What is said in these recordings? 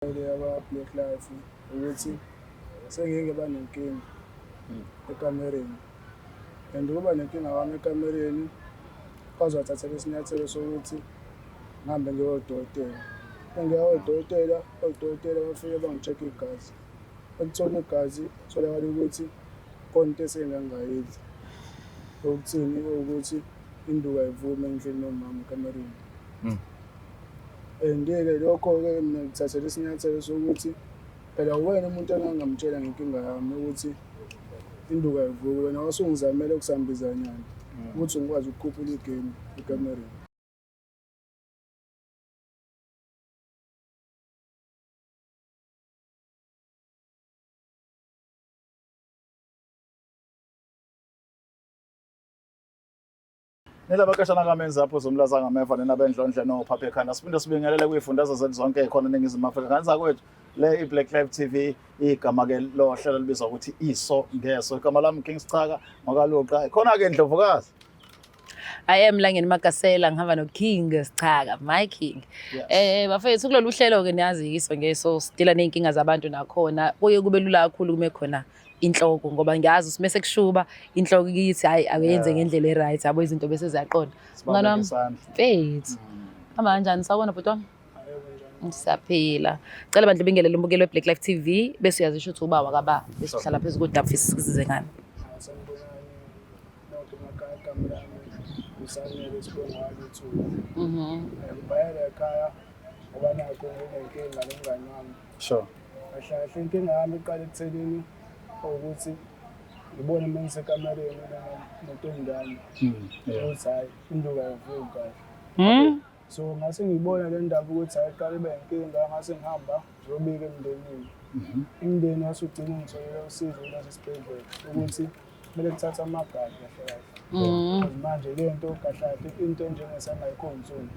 Le yakwa-Black Life ukuthi sengike ngaba nenkinga ekamereni and ukuba nenkinga kwami ekamereni kwaze wathathela isinyathelo sokuthi ngihambe ngiye kodokotela. Mengiya kodokotela, odokotela bafike bangi-check-a igazi. Ekuthola igazi kutholakala ukuthi khona into esengangayidla. Okuthini ukuthi induku ayivumi ngihleli nomama ekamereni. And-ke lokho-ke mina ngithathele isinyathelo sokuthi phela uwena umuntu engangamtshela ngenkinga yami ukuthi induku ayivuki wena wasungizamela okusambizanyana ukuthi ngikwazi ukukhuphula igame ekamereni. Nilabakashana kamenzi apho zomlaza ngameva nina bendlondle nophapha ekhanda. Siphinde sibingelele kwifundazo zethu zonke khona eNingizimu Afrika. Kanti zakwethu le iBlack Life TV igama ke lohlelo libizwa ukuthi iso ngeso. Igama lami King Sichaka ngokaLuqa. Khona ke Ndlovukazi. I am Langeni Magasela ngihamba no King Sichaka, my king. Yes. Bafethu kulolu hlelo ke niyazi iso ngeso sidila nezinkinga zabantu nakhona. Kuye kube lula kakhulu kume khona inhloko ngoba ngiyazi ukuthi mese kushuba inhloko kithi hayi akuyenze ngendlela e-right yabo izinto bese ziyaqonda. Mngani wami mfethu. Hamba kanjani sawubona bhuti wami? Siyaphila. Cela bandla ubingelele umbukelo weBlack Life TV bese uyazisho ukuthi uba wakaba bese uhlala phezu kodaba ufisa sikusize ngani. Sanibonani nonke emakhaya, igama lami uSanele Sibongwaluthuku. Ngibhayela ekhaya ngoba nakho nginenkinga nomngani wami. Sure. Kahle kahle inkinga yami iqala ekuthenini ukuthi ngibone uma ngisekamereni nentombi yami ukuthi hhayi induku ayivuki kahle. So ngase ngiyibona le ndaba ukuthi hhayi iqale ibe inkinga ngase ngihamba ngiyobika emndenini. Umndeni wase ugcina ungitholele usizo lwasesibhedlela ukuthi kumele kuthathwe amagazi kahle kahle. Because manje le nto kahle kahle into enjengesangayikhonsumi.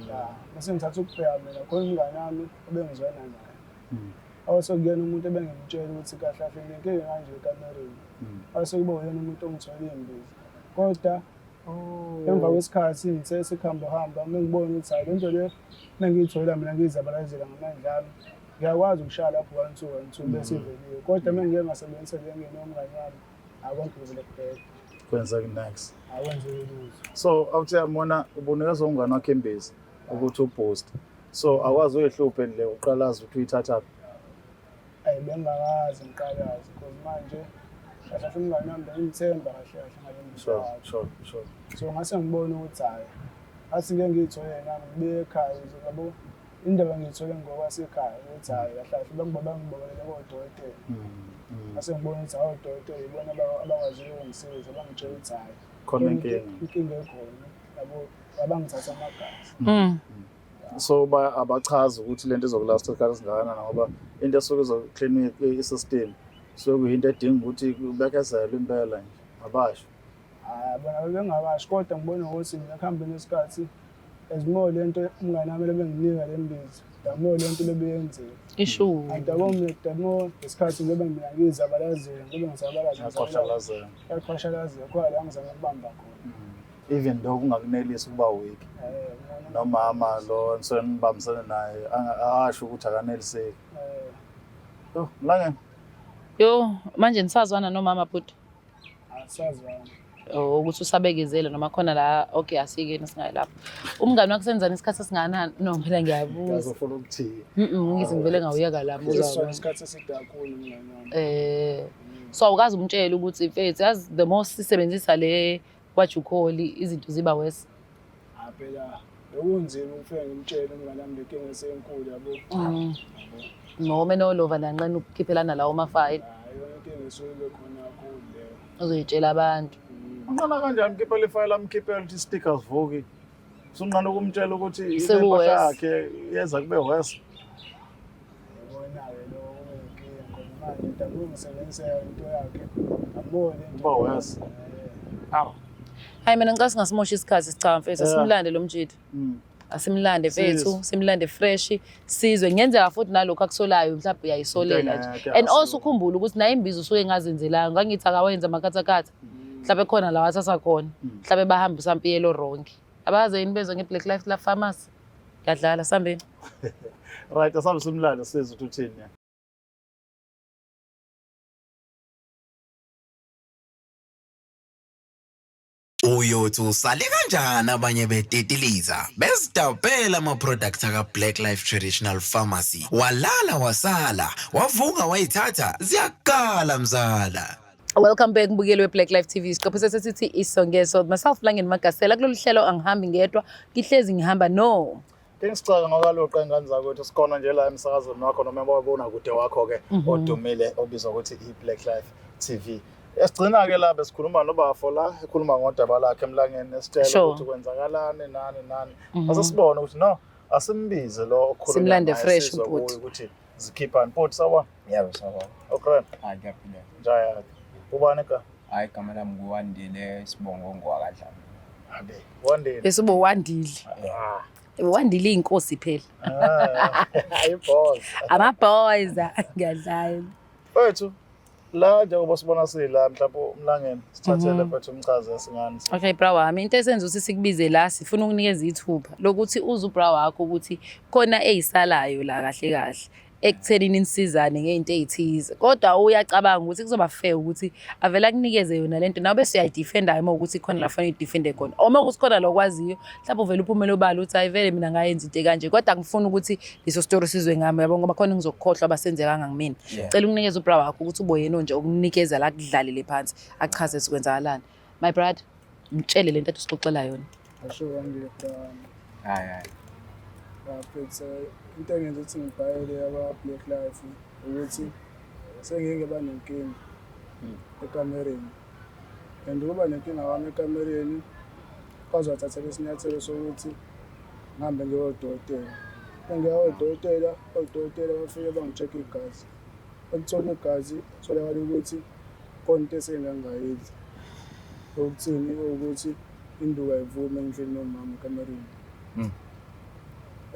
Ya, bese ngithatha ukubheka mina khona umngane wami obengizwana naye. Awasekuyena umuntu ebengimtshela ukuthi kahle kahle nginenkinga kanje ekamereni. Wase kuba uyena umuntu ongithola iy'mbiza. Kodwa emva kwesikhathi ngithe sekuhamba hamba mengibona ukuthi hayi le nto le mengiyithola mina ngiyizabalazela ngamandla ami ngiyakwazi ukushaya lapho one two one two bese iveliwe kodwa mengike ngasebenzisa le ngenomngani wami akonke kuvele kubheda Kwenzeka next. akwenzeki lutho. So awuthi yamona ubunikeza umngane wakhe imbiza ukuthi uboost. So akwazi uyihluphe le uqalaza ukuthi uyithathaphi. Ayi bengingakaze ngiqalaze because manje kahle kahle umngani wami bengimthemba kahle kahle ngale mbiza Sure, yakhe. sure. So ngase ngibone ukuthi hhayi athi ngike ngiyithole nami ngibuye ekhaya ukuze yabo indaba ngiyithole ngokwasekhaya ukuthi hhayi kahle kahle bangibokelele kodokotela. Ngase ngibona ukuthi hhayi odokotela ibona abakwaziyo ukungisiza bangitshela ukuthi hhayi Khona inkinga. inkinga ekhona yabo abangithatha amagazi. So ba abachazi ukuthi lento izokulasta isikhathi esingakanani ngoba into esuke izo-clean i-system suke kuyinto edinga ukuthi kubekezelwe impela nje abasho. Hhayi bona bebengabasho kodwa ngibona ukuthi mina ekuhambeni kwesikhathi as more le nto umngane wami lebenginika le mbiza the more le nto lebeyenzeka. Ishu. Ayidabo mina the more ngesikhathi ngoba mina ngiyizabalazela ngoba ngizabalaza Yaqashalazela. yaqashalazela khona la ngizama ukubamba khona. Even though kungakunelisi ukuba weak. Nomama lo nisuke nibambisene naye asho ukuthi akaneliseki. Yo, Mlangeni. Yo, manje nisazwana nomama bhuti? Asazwana. Oh, ukuthi usabekezele noma khona la okay asike singayi lapho. Umngani wakho senzani isikhathi esingakanani? No, phela ngiyabuza. Ngazofuna ukuthini. Ngithi ngivele ngawuyeka la mbuzo. Sesizwana isikhathi eside kakhulu umngani wami. So awukazi umtshela ukuthi mfethu yazi the more sisebenzisa le what you call izinto ziba worse. Hhayi phela bekunzima ukufika ngimtshele umngani wami le nkinga esenkulu yabo. Noma enolova nanqena ukukhiphelana lawo mafayili. Hhayi yona inkinga esuke ibe khona kakhulu leyo. Uzoyitshela abantu. Unqana kanjani umkhiphela ifayela amkhiphela ukuthi i-sticker sivuki. Usunqana ukumtshela ukuthi Sekuworse. impahla yakhe yenza kube worse. Yibona-ke lokho kuyinkinga ngoba manje dabuke ngisebenzisa into yakhe angiboni into. Kuba worse. Awu. Hayi mina ngicela singasimosha isikhathi sicha mfethu Yeah. asimlande lo mjidi. Asimlande mfethu, Sizwe. simlande fresh, sizwe. Ngenzeka futhi nalokho akusolayo mhlawumbe uyayisolela Into nje. engeke And also asuke. ukhumbule ukuthi naye imbizo usuke engazenzelanga. Ngangithi akawenza amakhathakhatha. Mhlawumbe khona la wathatha khona. Mhlawumbe bahamba usampiyelo wrong. Abaze yini bezwe nge-Black Life la Pharmacy. Ngiyadlala sambeni. Right, asabe simlando sizwe ukuthi uthini. Uyothi usale kanjani abanye betetiliza bezidabhela ama-product aka-Black Life Traditional Pharmacy, walala wasala wavuka wayithatha ziyakala mzala. Welcome back mbukeli we-Black Life TV. Siqophe sesithi Iso Ngeso. Myself Langeni Magasela. Kulolu hlelo angihambi ngedwa, ngihlezi ngihamba no. King Sicaka ngokaloqa ingane zakwethu, sikhona nje la emsakazweni wakho noma emabonakude wakho-ke odumile obizwa ukuthi i-Black Life TV. Esigcina-ke la besikhuluma nobafo la, ekhuluma ngodaba lakhe emlangeni, esitshela ukuthi kwenzakalani nani nani. Ase sibone ukuthi no, asimbize lo okhuluma Simlande naye, fresh sizwe ubhuti. kuye ukuthi zikhiphani. Bhuti, sawubona. Yebo, sawubona. Okay. Hayi, ngiyaphila. Njaya. Ubani ka? Hayi, igama lami nguWandile, isibongo ngowakaDlamini. Abe. Wandile. Bese ube Wandile. Ah. Wandile inkosi phela. Ah. Hayi boss. Ama boys ngiyadlala. Mfethu, la njengoba sibona sila mhlawumbe umlangeni sithathele mfethu umchaze singani. Okay bra wami, into esenza ukuthi sikubize la, sifuna ukunikeza ithuba lokuthi uze ubra wakho ukuthi khona eyisalayo la kahle kahle ekuthenini nisizane ngey'nto ey'thize, kodwa uyacabanga ukuthi kuzoba fair ukuthi avele akunikeze yona lento nawe bese uyayidefenda uma ukuthi khona la fanele uyidefende khona, or uma ukuthi khona la okwaziyo mhlawumbe uvele uphumele obala ukuthi hayi vele mina ngayenza into ekanje, kodwa ngifuna ukuthi leso story sizwe ngami, yabo, ngoba khona ngizokukhohlwa abasenzekanga kumina. Cela ukunikeza ubra wakho ukuthi ube yena nje okunikeza la kudlalele phansi achaze ukuthi kwenzakalani. My brother, mtshele lento ethi usixoxela yona. Asho kanje bra. Hayi hayi. Bafethu, into engenza ukuthi ngibhayele aba-Black Life ukuthi sengike banenkinga ekamereni, and ukuba nenkinga kwami ekamereni kwaze wathathela isinyathelo sokuthi ngihambe ngiyodokotela. Engiya odokotela, odokotela bafike bangi-check igazi. Ekuthola igazi kutholakala ukuthi khona into esengangayidli, ukuthini, ukuthi induku ayivumi ngihleli nomama ekamereni.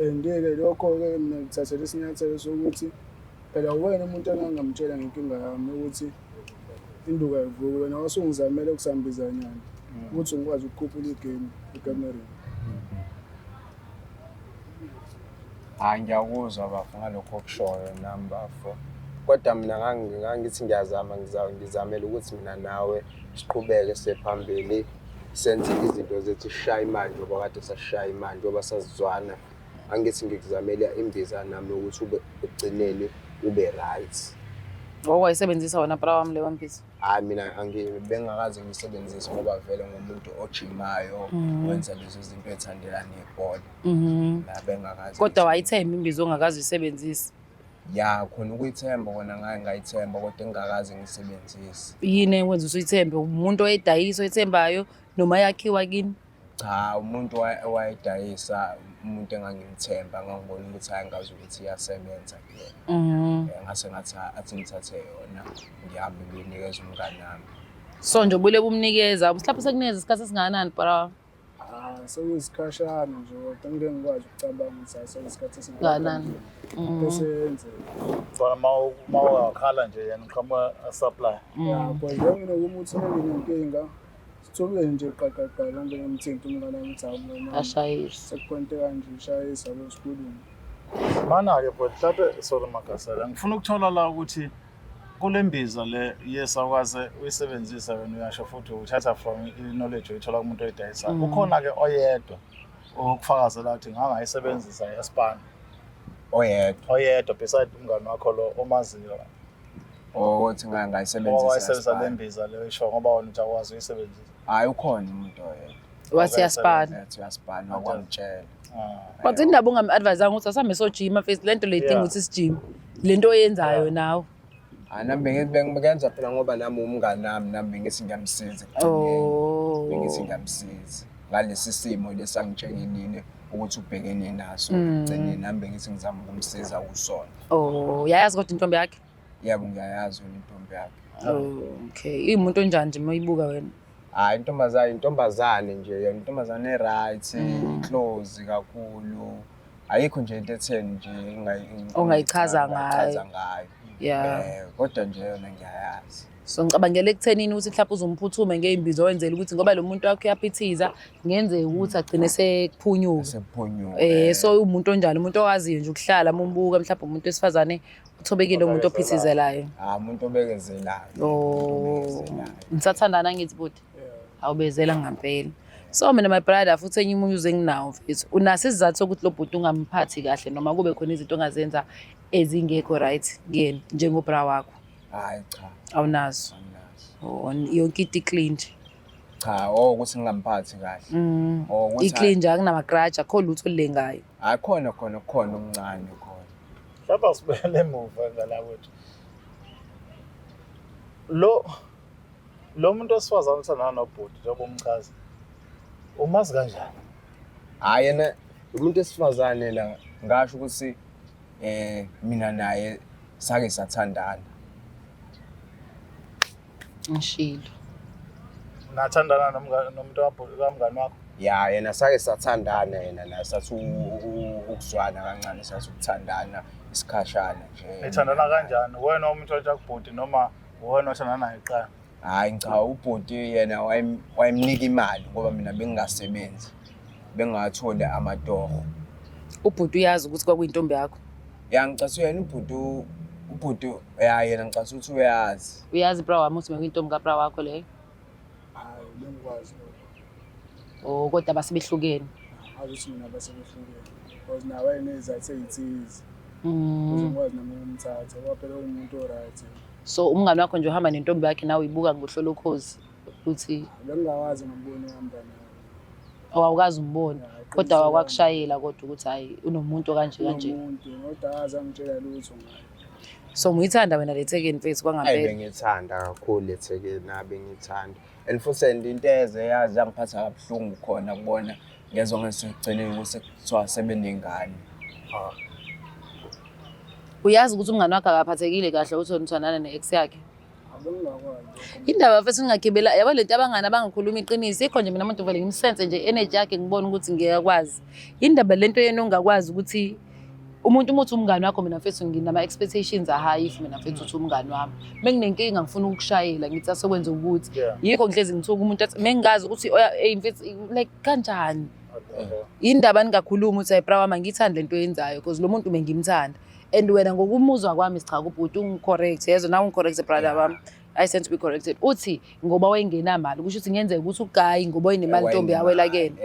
And-ke lokho-ke mina ngithathela isinyathelo sokuthi phela uwena umuntu engangamtshela ngenkinga yami ukuthi induku ayivuki, wena wasungizamela okusambizanyana ukuthi ngikwazi ukukhuphula igame ekamereni. Hayi, ngiyakuzwa bafo ngalokho okushoyo nami bafo. Kodwa mina ngangithi ngiyazama, ngizamela ukuthi mina nawe siqhubeke siye phambili, senze izinto zethu, sishaye imali njengoba kade sasishaya imali, njengoba sasizwana. Angithi ngikuzamela imbiza nami ukuthi ube ekugcineni ube right. Wawayisebenzisa wona bra wami leyo mbiza? Hayi, mina bengingakaze ngiyisebenzise ngoba vele ngumuntu ojimayo, wenza lezo zinto ethandela nebhola. La bengakaze. Kodwa wayithemba imbiza ongakaze uyisebenzise? Ya, khona ukuyithemba kona ngake ngayithemba, kodwa engingakaze ngiyisebenzise. Yini ekwenza usuyithembe? Umuntu oyedayisa oyithembayo noma yakhiwa kini? Cha, umuntu owayedayisa, umuntu engangimthemba, ngangibona ukuthi hhayi, ngazi ukuthi iyasebenza kuyena. Ngase ngathi athi ngithathe yona ngihambe ngiyinikeze umngani wami. So nje ubule bumnikeza mhlawumbe sekunikeza isikhathi esingakanani bra? Ah, sekuyisikhashana nje, kodwa ngike ngikwazi ukucabanga ukuthi hayi, sekuyisikhathi Ngakanani? Bese yenzeka. Khona ma ungakhala nje yena uqhamuka supply. Ya, because njengoba ukuthi menginenkinga sithukile nje qaqaqa ngibe ngimthinta umngane wami ukuthi hawu mngani wami, Ashayisa. sekukhona into kanje, ishayisa yabo sikhulume. Mana-ke bhuti, mhlawumbe, sorry Magasela, ngifuna ukuthola la ukuthi kule mbiza le, yes, awukaze uyisebenzisa wena, uyasho futhi uthatha from i-knowledge oyithola kumuntu oyidayisayo. Ukhona-ke oyedwa okufakazela ukuthi ngangayisebenzisa espan? Oyedwa? Oyedwa beside umngani wakho lo omaziyo. Ukuthi ngake ngayisebenzisa. Owayisebenzisa le mbiza leyo isho, ngoba wena uthi awukwazi uyisebenzisa. Hhayi, ukhona umuntu oyedwa. Wathi yaspana. Ethi uyaspana, wakwamtshela. Ah. But indaba ungam-advisanga ukuthi asambe sojima face lento le idinga ukuthi sijime lento oyenzayo nawe? Hhayi, nami bengenza phela ngoba nami umngani wami, nami bengithi ngiyamsiza ekugcineni. Bengithi ngiyamsiza ngalesi simo lesi angitshengelile ukuthi ubhekene naso ekugcineni, nami bengithi ngizama ukumsiza kusona. Oh, uyayazi kodwa intombi yakhe? Yebo, ngiyayazi wena intombi yakhe. Oh, okay. Iwumuntu onjani nje uma uyibuka wena? Hhayi, intombazane nje yona, intombazane e-right, close kakhulu, ayikho nje into etheni nje Ongayichaza ngayo. ongayichaza ngayo. Yeah. Kodwa nje yona ngiyayazi. So ngicabangela ekuthenini ukuthi mhlawumbe uzumphuthume ngey'mbizo wenzela ukuthi ngoba lo muntu wakho uyaphithiza, kungenzeka ukuthi agcine sekuphunyuka. Sekuphunyuka. So umuntu onjani, umuntu owaziyo nje ukuhlala uma umbuka, mhlawumbe umuntu wesifazane uthobekile, umuntu ophithizelayo. Ah, umuntu obekezelayo. Oh. Nisathandana ngithi bhuti? Awubezela ngampela. So mina my brother, futhi enye umuntu enginawo mfethu, unaso isizathu sokuthi lo bhuti ungamphathi kahle noma kube khona izinto ongazenza ezingekho right kuyena njengobra wakho? Hayi cha. Awunazo? Anginazo. Oh, yonke into i-clean nje. Cha, oh ukuthi ngingamphathi kahle. Oh ukuthi I-clean nje, akunama-grudge, akho lutho olulengayo. Hayi, khona khona khona okuncane khona. Mhlawumbe asibuyele emuva ngala kwethu. Lo muntu wesifazane othandana nobhuti njengoba umchaza, umazi kanjani? Hayi, yena umuntu wesifazane la, ngasho ukuthi mina naye sake sathandana. Ngishilo. Nathandana nomuntu kamngani wakho? Ya, yena sake sathandana, yena naye sathi ukuzwana kancane, sathi ukuthandana isikhashana nje. Nithandana kanjani? Wena umuntu otsha kubhuti noma wena othandana naye kuqala? Hayi cha, ubhuti yena wayemnika imali ngoba mina bengingasebenzi, bengingatholi amatoho. Ubhuti uyazi ukuthi kwakuyintombi yakho? Ya, ngicathu yena ubhuti ya, yena ngicathu ukuthi uyazi. Uyazi bra wami ukuthi bekuyintombi kabra wakho leyo? Hayi, bengikwazi lokho. Oh, kodwa basebehlukene. Ngazi ukuthi mina basebehlukene because nawe wayenezizathu ey'thize ukuze ngikwazi nami ukumthatha, ngoba phela uwumuntu o-right. So umngani wakho nje uhamba nentombi yakhe, nawe uyibuka ngohlolo ukhozi ukuthi Bengingawazi ngambona ehamba naye. Awukazi umbone? Ya, Kodwa wakwakushayela kodwa ukuthi hayi, unomuntu kanje kanje? Unomuntu, kodwa akaze angitshela lutho ngaye. So uyithanda wena le Thekeni mfethu? Ayi, Kwangampela? bengithanda kakhulu eThekeni, bengithanda. And futhi and into eze yazi yangiphatha kabuhlungu khona kubona ngezwa ngesekugcineni ukuthi kuthiwa sebenengane. Uyazi ukuthi umngani wakho akaphathekile kahle uthi wena uthandana ne-ex yakhe? Bengingakwazi lokho. Indaba mfethu ngingagibela yabo lento abangani abangakhuluma iqiniso ikho nje, mina umuntu vele ngimsense nje energy yakhe, ngibone ukuthi ngiyakwazi. Indaba lento yena ongakwazi ukuthi umuntu uma uthi umngani wakho, mina mfethu nginama-expectations a-high. If mina mfethu uthi umngani wami, menginenkinga ngifuna ukukushayela ngithi asekwenze ukuthi yikho ngihlezi ngithuka umuntu athi mengingazi ukuthi oya hey mfethu, like kanjani indaba ningakhulumi ukuthi hayi bra wami, angiyithandi lento oyenzayo, because lo muntu bengimthanda. And wena ngokumuzwa kwami sicha kubhuti ungi-correct, yezwa nawe ungi-correct brother wami, I stand to be corrected, uthi ngoba wayengenamali, kusho ukuthi kungenzeka ukuthi ugayi ngoba wayenemali intombi yawela kuyena.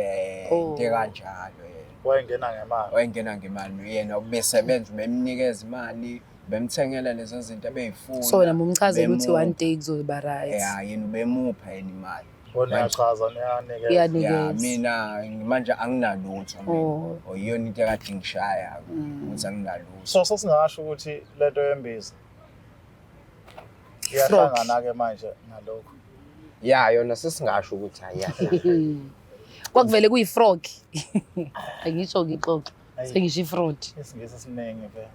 Oh. Into kanjalo yena. Wayengena ngemali. Wayengena ngemali yena, ubesebenza, ubemnikeza imali, bemthengela lezo zinto ebeyifuna. So wena mumchazela ukuthi Bemupha. one day kuzoba right. Ya, yena ubemupha yena imali. Wena uyachaza, niyanikeza. Ya, Uyanikeza. mina manje anginalutho mina. Oh. Oh, iyona into ekade ngishaya ukuthi anginalutho. So sesingasho ukuthi lento yembiza iyahlangana-ke manje nalokhu? Ya, yona sesingasho ukuthi ayiyahlangana. Kwakuvele kuyi-frog, angisho ngixoxe, sengisho i-fraud. IsiNgisi esiningi vele.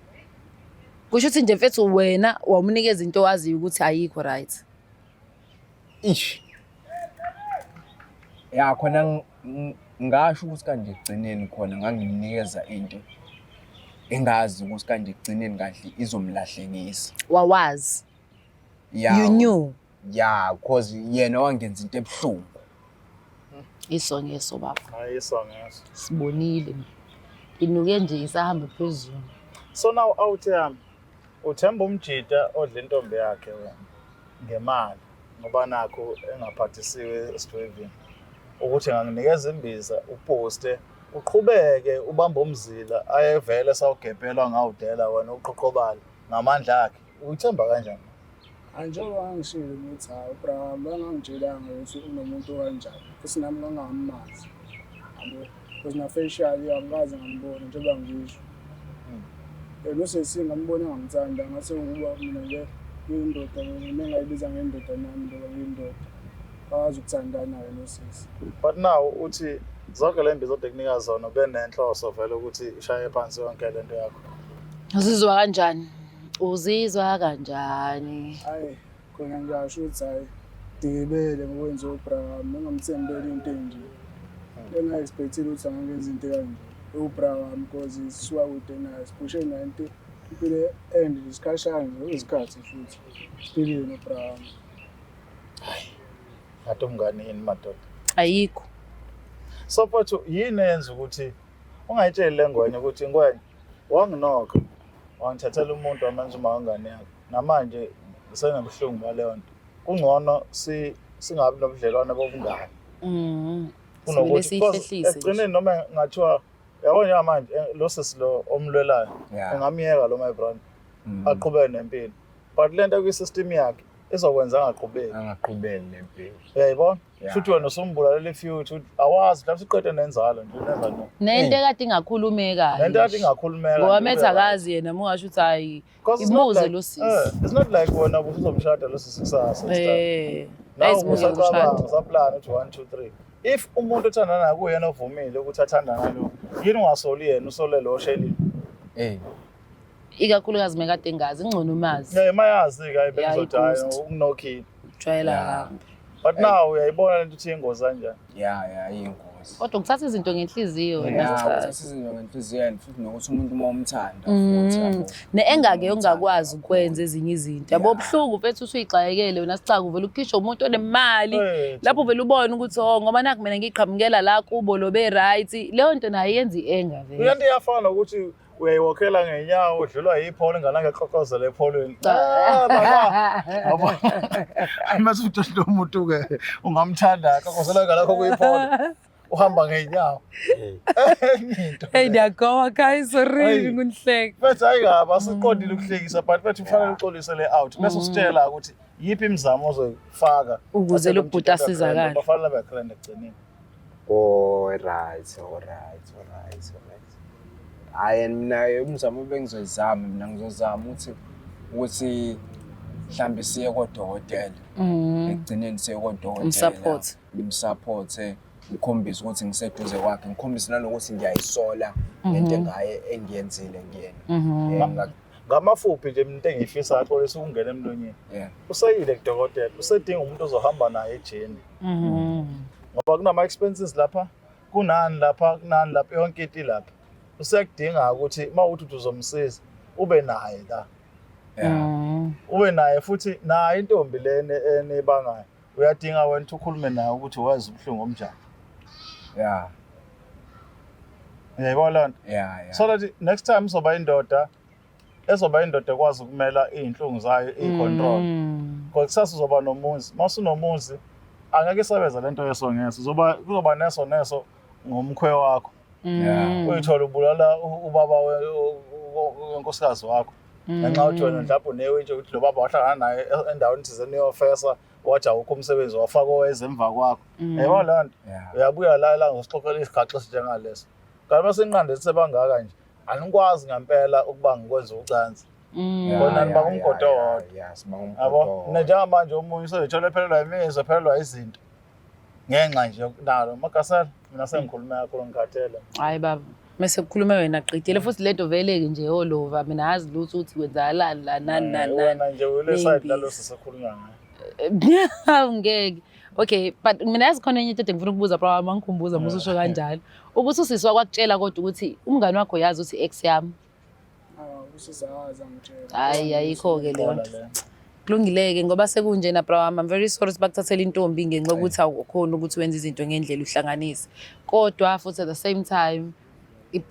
Kusho ukuthi nje mfethu wena wawumnikeza into owaziyo ukuthi ayikho right. Ish. Ya, khona ngasho ukuthi kanje ekugcineni khona ngangimnikeza into engazi ukuthi kanje ekugcineni kahle izomlahlekisa. Wawazi? Ya. You knew? Ya, cause yena wangenza into ebuhlungu. Iso ngeso baba. Hayi, iso ngeso. Sibonile, inuke nje isahamba phezulu. So now out yami, uthemba umjita odla intombi yakhe wena ngemali ngoba nakho engaphathisiwe esidwevini ukuthi nganginikeza imbiza, uposte, uqhubeke ubambe umzila ayevele sawugebhelwa ngawudela, wena uqhoqhobala ngamandla akhe, uyithemba kanjani? Hayi, njengoba ngangishilo ukuthi hayi, ubra wami bangangitshelanga ukuthi unomuntu okanjani, futhi nami ngangangamazi yabo, because na-facial angikaze ngambona njengoba ngisho. Yena usesi ngambona ngamthanda, ngase ukuba mina nje ngiyindoda, mina engayibiza ngendoda nami ngoba ngiyindoda, akwazi ukuthandana naye nosisi. But now uthi zonke le mbiza odekunika zona benenhloso vele ukuthi ishaye phansi yonke lento yakho. Uzizwa kanjani? Uzizwa kanjani? Hayi khona ngiyasho ukuthi hhayi, dikibele ngokwenza ubra wami, engamthembeli into enje, enga-expect-ile ukuthi angangenza into ekanje ubra wami, because sisuka kude naye, siphushe naye into impilo and isikhashana nje, izikhathi futhi siphilile nobra wami. Ngathi umngane yini madoda. Ayikho. So mfowethu, yini eyenza ukuthi ungayitsheli le ngwenya ukuthi, ngwenya, wanginokha, wangithathela umuntu, wamenza uma wengane yakho, namanje ngisenebuhlungu baleyo nto, kungcono singabi nobudlelwane bobungane Simele kunokuthi, because siyihlehlise nje. ekugcineni noma ngathiwa yabo njengamanje lo sisi lo omlwelayo ungamyeka lo, my brother, aqhubeke nempilo, but lento kwi-system yakhe izokwenza angaqhubeki. Angaqhubeki nempilo. Uyayibona? Yeah. Futhi wena usumbulalela i-future, ukuthi awazi mhlawumbe usuqede nenzalo nje, never know. Nento ekade ingakhulumeka. Nento kade ingakhulumeka ngoba nje, methi ube right. akazi yena, uma ungasho ukuthi hayi, 'Cause it's not ibuze lo sisi. It's not like wena ubusuzomshada lo sisi kusasa and stuff. Nawe Ayizibuze ubusacabanga, ukushada. usaplana ukuthi one, two, three. If umuntu othandana naye kuyena ovumile ukuthi athandana nalo, yini ungasoli yena, usole lo oshelile? Ikakhulukazi mekade engazi, ingcono umazi. Yeah, mayazi-ke, hayi, bengizothi hayi, i-ghost. ukunokhile. Jwayela kabi. But now uyayibona lento ukuthi iyingozi kanjani. Ya, iyingozi. Kodwa ukuthatha izinto ngenhliziyo Ya, wena, cha. uthatha izinto ngenhliziyo and futhi nokuthi umuntu uma umthanda futhi, yabo. Ne-engake ongakwazi ukwenza ezinye izinto, yabo, buhlungu mfethu, usuyixakekele wena sicaka, uvele ukhishwe umuntu onemali. Lapho uvele ubone ukuthi, oh, ngoba nakhu mina ngiqhamukela la kubo lo be-right, leyo nto nayo yenza i-anger vele. Lento iyafana nokuthi uyayiwokhela ngenyawo, udlulwa yipholo, ingane angexoxozela epholweni. Cha. Ah, baba. Yabo. Mase uthi lo muntu-ke ungamthanda, xoxozela ingane yakho kuyipholo. Uhamba ngenyawo. Enye into. Hey, ndiyagowa guys, sorry. Hey. Nginihleka. Mfethu, hayi kabi, asiqondile ukuhlekisa, but mfethu kufanele uxolise le out bese usitshela ukuthi yiphi imizamo ozoyifaka ukuze lo bhuti asizakale. Bafanele babe grand ekugcineni. Alright. Hhayi, and mina umzamo bengizoyizama, mina ngizozama ukuthi mhlambe siye kodokotela. Ekugcineni siye kodokotela. Umsupport. Ngimsupporte, ngikhombise ukuthi ngiseduze kwakhe, ngikhombise nanokuthi ngiyayisola ngento engaye engiyenzile kuyena. Ngamafuphi nje, into engiyifisa, axolise ukungena emlonyeni, useyile kudokotela, usedinga umuntu ozohamba naye ejeni, ngoba kunama-expenses lapha, kunani lapha, kunani lapha, yonke into ilapha. Useyakudinga ukuthi uma uthi uzomsiza ube naye la, ube naye futhi naye intombi lena enibangayo, uyadinga wena ukuthi ukhulume naye ukuthi wazi ubuhlungu obunjani. Uyayibona leyo nto? Yeah. So that next time uzoba indoda, ezoba indoda ekwazi ukumela iy'nhlungu zayo, iyi-control, ngoba kusasa uzoba nomuzi. Uma usunomuzi angeke isebenze lento yeso ngeso, uzoba kuzoba neso neso ngomkhwe wakho, uyithola ubulala ubaba wenkosikazi wakho ngenxa yokuthi wena mhlawumbe unewintshe ukuthi lo baba wahlangana naye endaweni thizeni uyofesa, wathi awukho umsebenzi, wafaka oweza emva kwakho. Yayibona leyo nto? Uyabuya la ngosixoxela isigaxa esinjengaleso, kanti masenqande sebangaka nje, anikwazi ngempela ukuba ngikwenza ucansi. Bona nibanga umgodo owodwa. Yeah, sibanga umgodo Yabo. owodwa. Njengamanje omunye useyithola ephelelwa imizwa, ephelelwa izinto ngenxa nje yokunalo magasela. Mina sengikhulume kakhulu, ngikhathele. Hayi baba, mase kukhulume wena qedile, futhi lento vele-ke nje olova, mina azi lutho ukuthi kwenzakalani la, nani nani nani. Wena nje ule side Ney'mbiza. lalo sisekhulunywa ngayo. Hawu, ngeke. Okay, but mina yazi khona enye into ede ngifuna ukubuza, bra, uma ngikhumbuza mususho kanjalo ukuthi usisi wakwakutshela kodwa ukuthi umngani wakho yazi ukuthi ex yami? Ah, usizakaza ngitshela. Hayi, ayikho-ke leyo Xola nto. le. Kulungile-ke ngoba sekunjena, bra wami. I'm very sorry ukuthi bakuthathela intombi ngenxa yokuthi awukhoni ukuthi wenze izinto ngendlela uhlanganise, kodwa futhi at the same time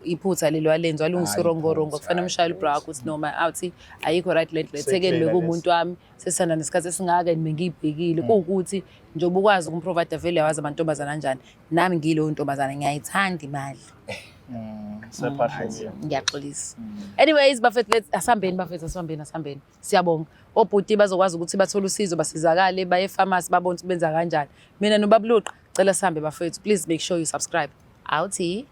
iphutha leli walenza, walungisa Hayi, urongorongo. iphutha, Kufanele umshayele ubra wakho ukuthi noma awuthi ayikho right le nto le, thekeni Seklina bekuwumuntu wami, sesithanda nesikhathi esingaka and bengiyibhekile, kuwukuthi njengoba ukwazi ukumprovide vele, yawazi amantombazane anjani, nami ngiyileyo ntombazane, ngiyayithanda imali. Sephahlukile. Ngiyaxolisa. Anyways bafethu, asihambeni bafethu, asihambeni, asihambeni. Siyabonga. Obhuti bazokwazi ukuthi bathole usizo, basizakale, baye efamasi, babone ukuthi benza kanjani. Mina nobabuluqa, cela sihambe bafethu. Please make sure you subscribe. Awuthi.